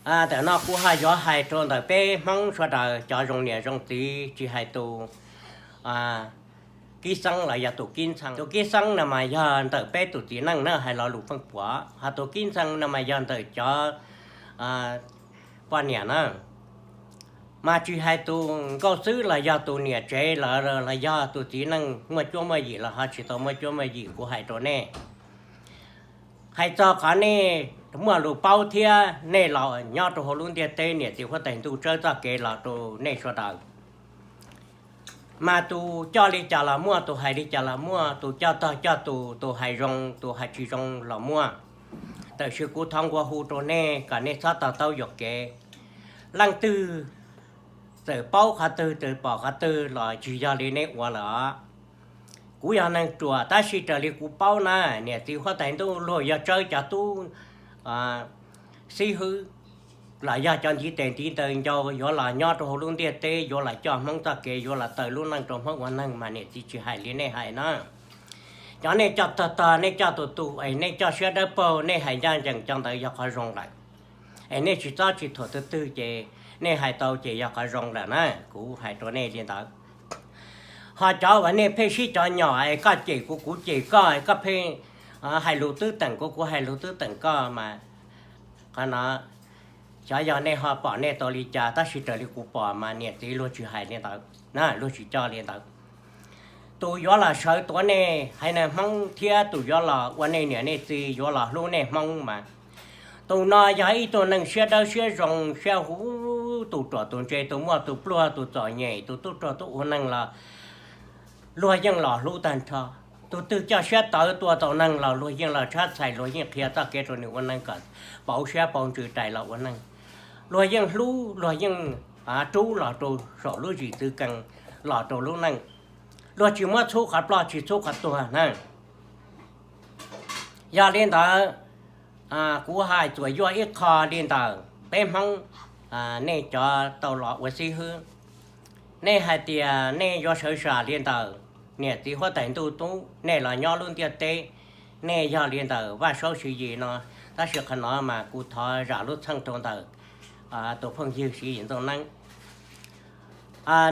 Ntawm no kuv ho yuav hais rau ntawm peb Hmoob sawv daws cov zoo niam zoo txiv, tsis hais tus kib xeeb los yog tus kib ntxhee. Tus kib xeeb no mas yog ntawm peb tus txiv neej na, hais lo lus feej puam, ho tus kib ntxhee no mas yog ntawm cov poj niam na. Mas tsis hais tus nkauj xwb los yog tus niam tsev los, los yog tus txiv neej muaj cuab muaj yim los ho tsis tau muaj cuab muaj yim, kuv hais rau nej, hais txog qhov nej muaj lus paub thiab nej los nyob rau hauv lub ntiaj teb, niam txiv huab tais ntuj txawb txoj kev los rau nej sawv daws. Mas tus coj li cas los muaj, tus hais li cas los muaj, tus coj tog coj tus, tus hais zoo tus hais tsis zoo los muaj. Tab sis kuv thov nqua hu rau nej kom nej txhob to taub yuam kev. Leej twg txawm paub qhov twg, txawm pom qhov twg los tsis yog li nej ua lawm os. Kuv yog neeg ruam, tab sis raws li kuv paub na, niam txiv huab tais ntuj luag yog tsawb cov tub xib hwb los yog cov ntiv tes ntiv taw ncau yuav los nyob rau hauv lub ntiaj teb, yuav los coj Hmoob txoj kev, yuav los taw lub neej rau Hmoob ua neeg, mas niam txiv tsis hais li nej hais na. Cov nej coj tog tog, nej coj tus tus es nej coj siab dawb paug, nej hais ncaj ncees, cov ntawd yog qhov zoo lawm. Es nej tsis txob tsis thuam twg twg ces nej hais tau ces yog qhov zoo lawm na. Kuv hais rau nej li ntawd. Ho cov uas nej pheej sib cov nyom es koj cem kuv, kuv cem koj, koj pheej hais lus twb teem kuv, kuv hais lus twb teem koj mas, qhov no xyov yog nej ho pom nej tau li cas, tab sis raws li kuv pom mas niam txiv luag tsis hais li ntawd na, luag tsis coj li ntawd. Tus yuav los sawv tuav nej haiv neeg Hmoob thiab tus yuav los ua nej niam nej txiv, yuav los hlub nej Hmoob mas, tus no yog ib tug neeg siab dawb siab zoo siab huv, tus ruam tus ntse, tus muaj tus pluag, tus txom nyem, tus tub rog tub ua neeg los luag yeej los hlub tag nrho. Tus twg coj siab tawv tua tau neeg los luag yeej los tshab txhais, luag yeej qhia txoj kev rau nws ua neeg kom pauv siab pauv ntsws rais los ua neeg. Luag yeej hlub, luag yeej rub los rau saum lub zim txwv kees los rau lub neej. Luag tsis muab txhub qhov ploj tsis txhub qhov tuag na. Yog li ntawd, kuv hais txuas yuaj ib qho li ntawm peb Hmoob, nej cov tau los ua xib hwb, nej hais tias nej yuav sawv zam li ntawm niam txiv huab tais ntuj tub, nej los nyob lub ntiaj teb, nej yog li ntawm Vaj Saub Siv Yis no, tab sis qhov no mas kuv thov zam lub txheej rau ntawm tus phooj ywg Siv Yis Ntxoov Neeb.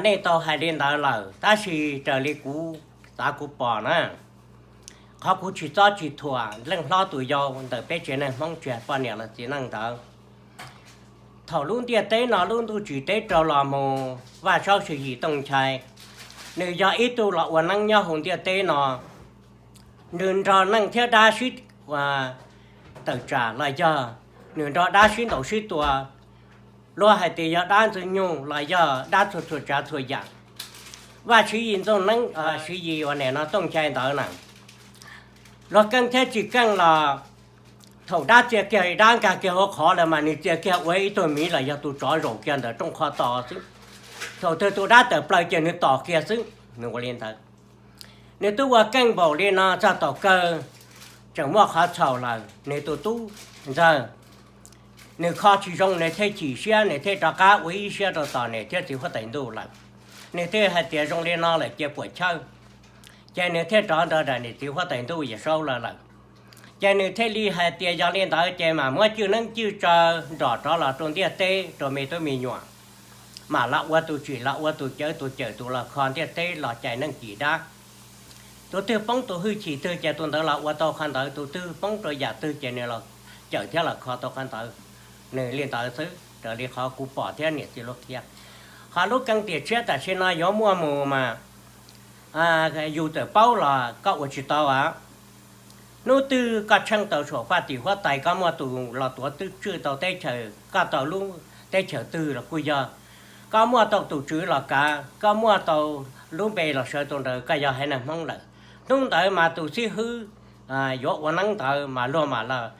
Nej tau hais li ntawd lawm, tab sis raws li kuv xav kuv pom na, qhov kuv tsis txob tsis thuam leej hlob tus yau ntawm peb tsev neeg Hmoob tsis hais poj niam los txiv neej ntawd, thaum lub ntiaj teb no lub ntuj tsim teb raug los mus, Vaj Saub Siv Yis Tooj Nchai, nws yog ib tug los ua neeb nyob hauv ntiaj teb no, nws nrog neeg thiab dab sib tawm tsam los yog nws nrog dab sib ntaus sib tua, luag hais tias yog dab ntxwg nyoog los yog dab txhua txhua tsav txhua yam. Vaj Siv Yis Ntxoov Neeb, Siv Yis uas nim no Tooj Nchai ntawd na, luag keej thiab tsis keej los thaum dab txia kiag dab nkag kiag hauv qhov lawm mas nws txia kiag ua ib tug miv los yog tus tsov zaum kiag ntawm rooj qhov tos xwb. Thaum twg tus dab tawm plaws ces nws tom kiag xwb, nws ua li ntawd. Nws twb ua keej npaum li no txog tom kawg, tseem muaj qhov txhaum lawm, nws tus tub ntxawg, nws kho tsis zoo, nws thiaj chim siab, nws thiaj rov qab ua ib siab rau tom niam thiab txiv huab tais ntuj lawm. Nws thiaj hais tias zoo li no lawm cia puam chawj, ces nws thiaj rov nrog niam txiv huab tais ntuj Yawm Saub lawm lawm. Ces nws thiaj li hais tias yog li ntawd ces mam muab cwj neeb cwj tsaw nrog rov los rau ntiaj teb rau me tub me nyuam, mam los ua tus tsim los ua tus cawv, tus cawm tus los kho ntiaj teb los cais neej cim dab. Tus twg poob tus hwj chim twg ces tus ntawd los ua tau qhov ntawd, tus twg poob rau yam twg ces nws los cawm thiab los kho tau qhov ntawd. Nws li ntawd xwb raws li qhov kuv pom thiab niam txiv luag qhia. Qhov lub keeb tiam tshiab tam sim no yuav muaj mus mas yus txawm paub los koj ua tsis tau a. Hnub twg koj tsheej tau saum faj tim huab tais, koj muaj tus los tuav twj tswj tau teb chaws, koj tau lub teb chaws twg los kuj yog, koj muaj tau tus tswv los kav, koj muaj tau lub npe los sawv tau ntawd, koj yog haiv neeg Hmoob lawm. Hnub ntawd mas tus xib hwb yuav ua neeb ntawd mas luag mam los,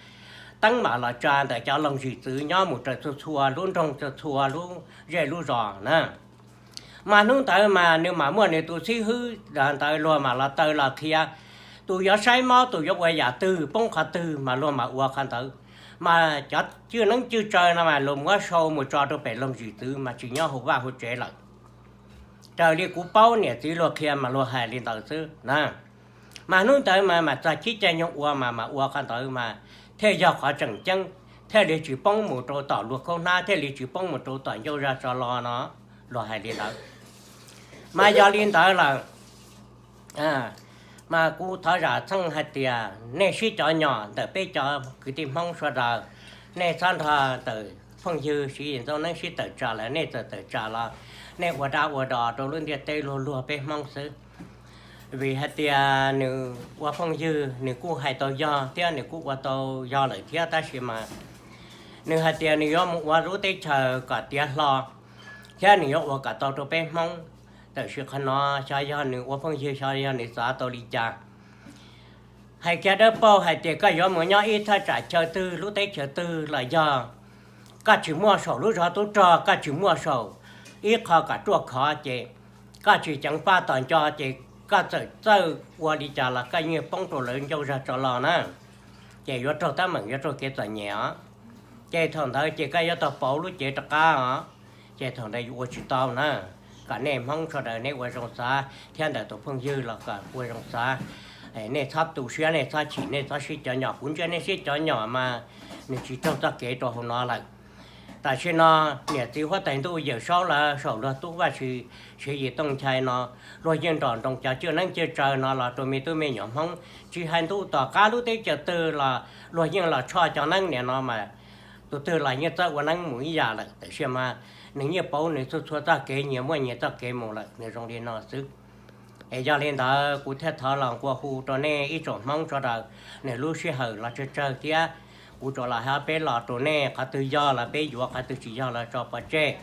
teeb mam los tsa ntawm cov loog zim txwv nyob mus raws txhua txhua lub nroog, txhua txhua lub zej lub zos na. Mas hnub ntawd mas nws mam muaj nws tus xib hwb ntawd luag mam los taw los qhia, tus yuav saib mob, tus yuav ua yam twg, poob qhov twg mas luag mam ua qhov ntawd. Mas cov cwj neeb cwj tsaw no mas luag muab sau mus tso rau pem loog zim txwv mas tsis nyob hauv vaj hauv tsev lawm. Raws li kuv paub niam txiv luag qhia mas luag hais li ntawd xwb na. Mas hnub ntawd mas mam txog chib caij nyoog ua mas mam ua qhov ntawd mas thiaj yog qhov tseem ceeb, thiaj li tsis poob mus rau tom luag khaub hnab, thiaj li tsis poob mus rau tom ncauj zaj tso lo no, luag hais li ntawd. Mas yog li ntawd lawm, mas kuv thov zam txheej hais tias nej sib cov nyom ntawm peb cov kwv tij Hmoob sawv daws, nej txhob nrog ntawm phooj ywg Siv Yis Ntxoov Neeb sib tawm tsam lawm, nej txawm tawm tsam los nej ua dab ua dos rau lub ntiaj teb luag luag peb Hmoob xwb. Vim hais tias nws ua phooj ywg nws kuj hais tau yog thiab nws kuj ua tau yog lawm thiab, tab sis mas nws hais tias nws yuav mus ua lub teb chaws kom tiav hlo thiab nws yuav ua kom tau rau peb Hmoob. Tab sis qhov no xyov yog nws ua phooj ywg, xyov yog nws xav tau li cas. Hais kiag dawb paug hais tias koj yuav mus nyob ib thaj tsam chaw twg lub teb chaws twg los yog koj tsis muaj saum lub zos tub rog, koj tsis muaj saum ib qho kom ruaj khov ces koj tsis ceev faj tos nco ces koj txawm txawj ua li cas los koj yeej poob rau lawv ncauj zaj tso lo na. Ces yuav raug teeb meem, yuav raug kev txom nyem os. Ces thaum ntawd ces koj yuav tau pauv lub cev rov qab os. Ces thaum ntawd yuav ua tsis tau na. Kom nej Hmoob sawv daws nej ua zoo xav thiab ntawm tus phooj ywg los kom ua zoo xav. Nej txhob tu siab, nej txhob chim, nej txhob sib cov nyom. Kuv ntsia nej sib cov nyom mas nws tsis raug txoj kev rau hauv no lawm. Tam sim no niam txiv huab tais ntuj Yawm Saub lawv saum luag tub Vaj Tswv Siv Yis Tooj Nchai no, luag yeej nrog nroos cov cwj neeb cwj tsaw no los rau me tub me nyuam Hmoob, tsis hais ntuj tom qab lub teb chaws twg los luag yeej los tshoj cov neeb niam no mas tus twg los yeej txawj ua neeb mus ib yam lawm. Tam sim mas nws yeej pauv nws txhua txhua txoj kev, nyias muaj nyias txoj kev mus lawm, nws zoo li no xwb. Es yog li ntawd kuv thiaj thov los nqua hu rau nej ib tsoom Hmoob sawv daws, nws lub sij hawm los tsawg tsawg thiab kuv tsuas los hais peb los rau nej, qhov twg yog los peb yuav, qhov twg tsis yog los tso pov tseg.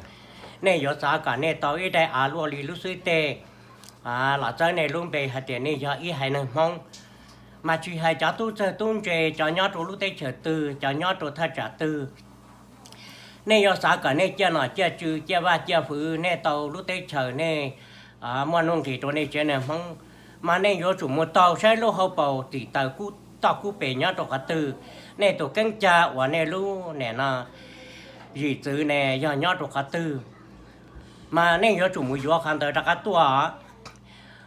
Nej yuav xav kom nej tau ib daim av luaj li lub xib teg los txawb nej lub npe hais tias nej yog ib haiv neeg Hmoob, mas tsis hais cov tub txawg tub ntse, cov nyob rau lub teb chaws twg, cov nyob rau thaj tsam twg, nej yuav xav kom nej ciaj nom ciaj tswv, ciaj vaj ciaj hwv, nej tau lub teb chaws, nej muaj nuj nqis rau nej tsev neeg Hmoob, mas nej yuav tsum mus taug saib lub hauv paus txim taws kub toj kub pes nyob rau qhov twg, nej tus keeb cag uas nej lub niam no yim txwv ne yog nyob rau qhov twg, mas nej yuav tsum mus yuav qhov ntawd rov qab tuaj.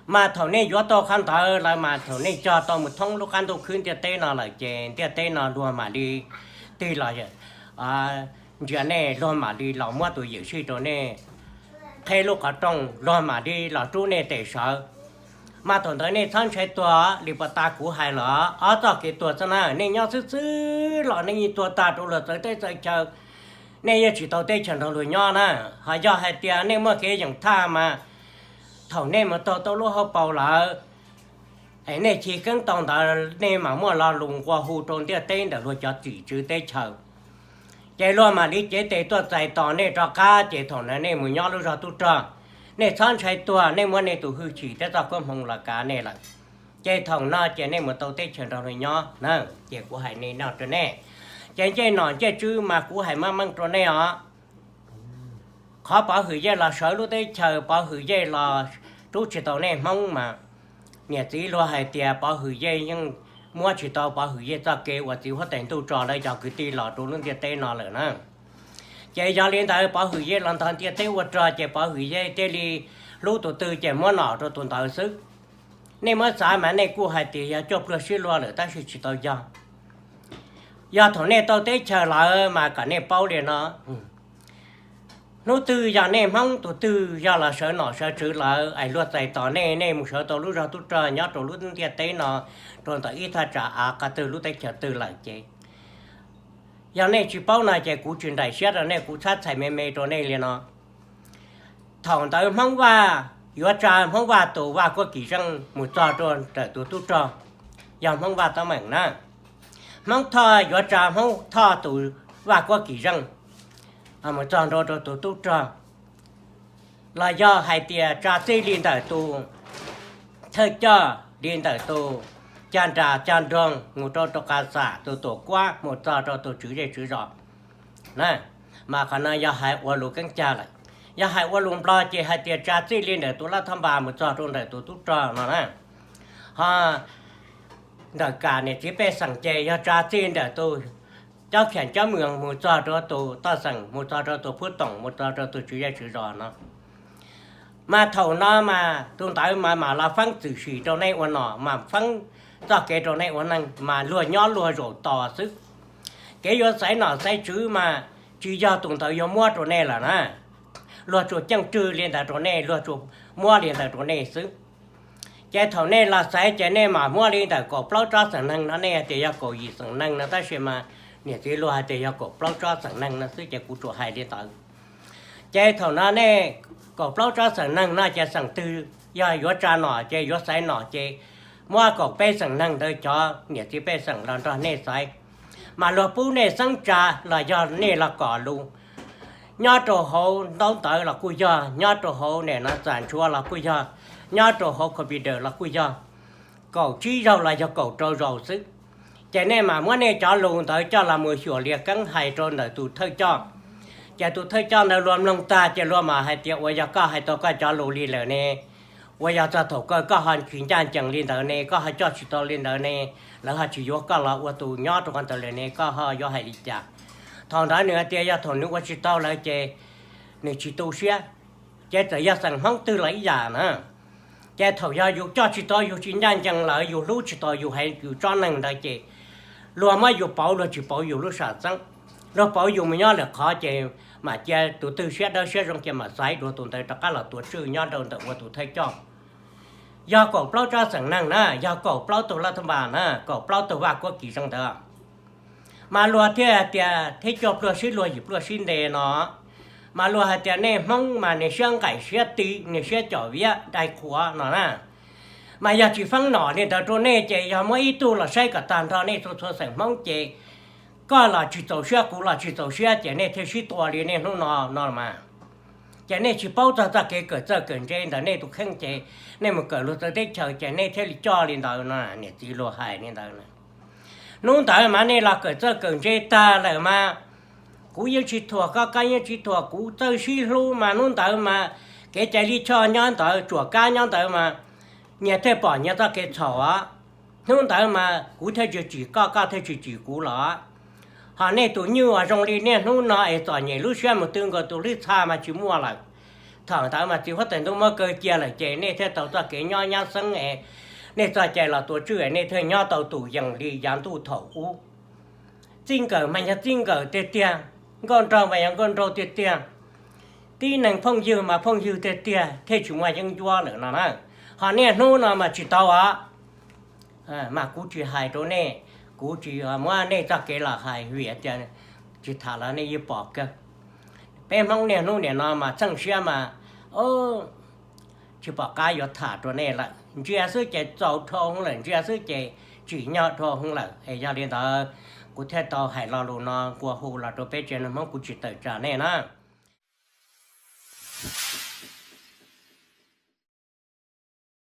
Mas thaum nej yuav tau qhov ntawd lawm mas thaum nej cog tau mus thoob lub qab ntuj khwb ntiaj teb no lawm ces ntiaj teb no luag mam li tig los ntsia nej, luag mam li los muab tus ywm sij rau nej qheb lub qhov rooj, luag mam li los rub nej tes sawv. Mas thaum ntawd nej txhob ntshai tuag li puag ta kuv hais los ob txoj kev tuag xwb na, nej nyob xwb xwb los nej yeej tuag tag rau luag txawv teb txawv chaw, nej yeej tsis tau teb chaws nrog luag nyob na. Ho yog hais tias nej muaj kev yeem thaj mas thaum nej mus taug tau lub hauv paus lawm, es nej chiv keeb tau ntawd nej mam muaj lo lus nqua hu rau ntiaj teb ntawm luag cov txim tswv teb chaws, ces luag mam li cev tes tuaj txais tos nej rov qab. Ces thaum ntawd nej mus nyob lub zos tub rog, nej txhob ntshai tuag, nej muab nej tus hwj chim thiab txoj koob hmoov los kav nej lawm. Ces thaum no ces nej mus tau teb chaws nrog luag nyob na. Ces kuv hais li no rau nej, ces ncej nom ncej tswv mas kuv hais meej meej rau nej os. Qhov Pov Hwm Yej los sawv lub teb chaws, Pov Hwm Yej los rub tsis tau nej Hmoob mas niam txiv luag hais tias Pov Hwm Yej yeej muab tsis tau Pov Hwm Yej txoj kev uas txiv huab tais ntuj tso lawv cov kwv tij los rau lub ntiaj teb no lawm na. Ces yog li ntawd Pov Hwm Yej los ntog ntiaj teb ua rog ces Pov Hwm Yej thiaj li hlub tus twg ces muab nom rau tus ntawd xwb. Nej muab xav mas nej kuj hais tias yog cuaj pluag sib luag lawm tab sis tsis tau yog. Yog thaum nej tau teb chaws lawm mas kom nej paub li no, hnub twg yog nej Hmoob tus twg yog los sawv nom sawv tswv lawm es luag txais tos nej, nej mus sawv tau lub zos tub rog nyob rau lub ntiaj teb no, rau ntawm ib thaj tsam av qhov twg lub teb chaws twg lawm ces yog nej tsis paub no ces kuv tsis nraim siab rau nej, kuv txhab txhais me me rau nej li no. Thaum ntawd Hmoob Vaj yuav tsa Hmoob Vaj tus vaj kuab kis zeej mus txog rau ntawm tus tub rog, yog Hmoob Vaj teeb meem na. Hmoob Thoj yuav tsa Hmoob Thoj tus vaj kuab kis zeej mus txog nrau rau tus tub rog, los yog hais tias tsa txij li ntawm tus thawj coj, li ntawm tus caj nras caj nroog mus rau tus qas xam, tus tuam kuab mus txog rau tus tswv zej tswv zos na. Mas qhov no yog hais ua lus keeb cag lawm. Yog hais ua lus Nplog ces hais tias tsa txij li ntawm tus laj thab npas mus txog rau ntawm tus tub rog no na. Ho ntawm kam niam txiv pej xeem ces yog tsa txij ntawm tus cob kham cob mws mus txog rau tus toj xeem, mus txog rau tus phub toom, mus txog rau tus tswv zej tswv zos no. Mas thaum no mas tus ntawd mas mam los feeb txwm sim rau nej ua nom, mas feeb txoj kev rau nej ua neej, mas luag nyob luag zaum tos xwb. Kev yuav xaiv nom xaiv tswv mas tsis yog tus ntawd yuav muab rau nej lawm na. Luag tsuas ceej rwg li ntawd rau nej, luag tsuas muab li ntawd rau nej xwb. Ces thaum nej los xaiv ces nej mam muab li ntawm kaum plaub tsob xeem neeg no, nej hais tias yog kaum yim xeem neeg no tab sis mas niam txiv luag hais tias yog kaum plaub tsob xeem neeg no xwb ces kuv tsuas hais li ntawd. Ces thaum no nej kaum plaub tsob xeem neeg no ces xeem twg yog yuav tsa nom ces yuav xaiv nom ces muab kaum peb xeem neeg ntawd cov niam txiv pej xeem los nrog nej xaiv, mas luag pub nej xeeb tsa los yog nej los kom lus, nyob rau hauv ntaub ntawv los kuj yog, nyob rau hauv nim no txam ntshua los kuj yog, nyob rau hauv computer los kuj yog, kaum tsib zaug los yog kaum rau zaus xwb. Ces nej mam muab nej cov lus ntawd coj los mus xyuas lias keeb hais rau ntawm tus thawj coj. Ces tus thawj coj ntawd luag mloog tag ces luag mam hais tias, ua yog koj hais tau koj cov lus li lawm ne, ua yog txog thaum kawg koj ho tsis ncaj ncees li ntawd ne, koj ho coj tsis tau li ntawd ne, lawv ho tsis yuav koj los ua tus nyob rau qhov ntawd lawm ne, koj ho yuav hais li cas? Thaum ntawd nws hais tias yog thaum nws ua tsis tau lawm ces nws tsis tu siab. Ces txawm yog xeem Hmoob twg los ib yam na. Ces thaum yog yus coj tsis tau, yus tsis ncaj ncees lawm, yus hlub tsis tau yus haiv yus tsob neeg ntawd ces luag muab yus pauv, luag tsis pauv yus lub sam xeeb, luag pauv yus mus nyob lwm qhov ces mam cia tus twg siab dawb siab zoo ces mam xaiv dua tus ntawd rov qab los tuav tswj nyob rau ntawm ua tus thawj coj. Yog kaum plaub tsob xeem neeg na, yog kaum plaub tug laj thab npas na, kaum plaub tug vaj kuab kis zoo ntawd, mas luag thiaj hais tias thib cuaj pluag sib luag yim pluag sib nte no, mas luag hais tias nej Hmoob mas niag siab nqaim siab ti, niag siab com viab dai qhuav no na. Mas yog tsis feeb nom li ntawd rau nej ces yog muab ib tug los saib kom tag nrho nej txhua txhua xeem Hmoob ces koj los tsis txaus siab kuv los tsis txaus siab ces nej thiaj sib tua li nej hnub no no mas. Ces nej tsis paub txog txoj kev kawm txawj kawm ntse ntawm nej tus kheej ces nej mus kawm luag txawv teb chaws ces nej thiaj li coj li ntawd no, niam txiv luag hais li ntawd. Hnub ntawd mas nej los kawm txawj kawm ntse tag lawm mas kuv yeej tsis thuam koj, koj yeej tsis thuam kuv, txawj sib hlub mas hnub ntawd mas kev cai lij choj nyob ntawd, tsuam kab nyob ntawd mas nyias thiaj pom nyias txoj kev txhaum. Hnub ntawd mas kuv thiaj tsis tsim koj, koj thiaj tsis tsim kuv los. Ho nej tus nywj uas zoo li niaj hnub no es txom nyem lub siab mus tw nkaus tus hlwb txha mas tsis muaj lawm. Thaum ntawd mas txiv huab tais ntuj muab kaw cia lawm ces nej thiaj tau txoj kev nyob nyab xeeb es nej txoj cai los tuav tswj es nej thiaj nyob tau tus yees li yav ntuj thaum ub. Txij nkawm mas yog txij nkawm tiag tiag, nkauj nraug mas yog nkauj nraug tiag tiag, tib neeg phooj ywg mas phooj ywg tiag tiag thiaj tsis muaj yeeb ncuab lawm no na. Ho niaj hnub no mas tsis tau os. Mas kuv tsis hais rau nej, kuv tsis muab nej txoj kev los hais vim tias tsis tham los nej yeej pom kawg. Peb Hmoob niaj hnub nim no mas txheej siab mas tsis pom qab yuav tham rau nej lawm, ntsia xwb ces txaus dhau hwv lawm, ntsia xwb ces tsim nyog dhau hwv lawm. Es yog li ntawd kuv thiaj tau hais lo lus no nqua hu los rau peb tsev neeg Hmoob, kuv tsis tawm tsam nej na.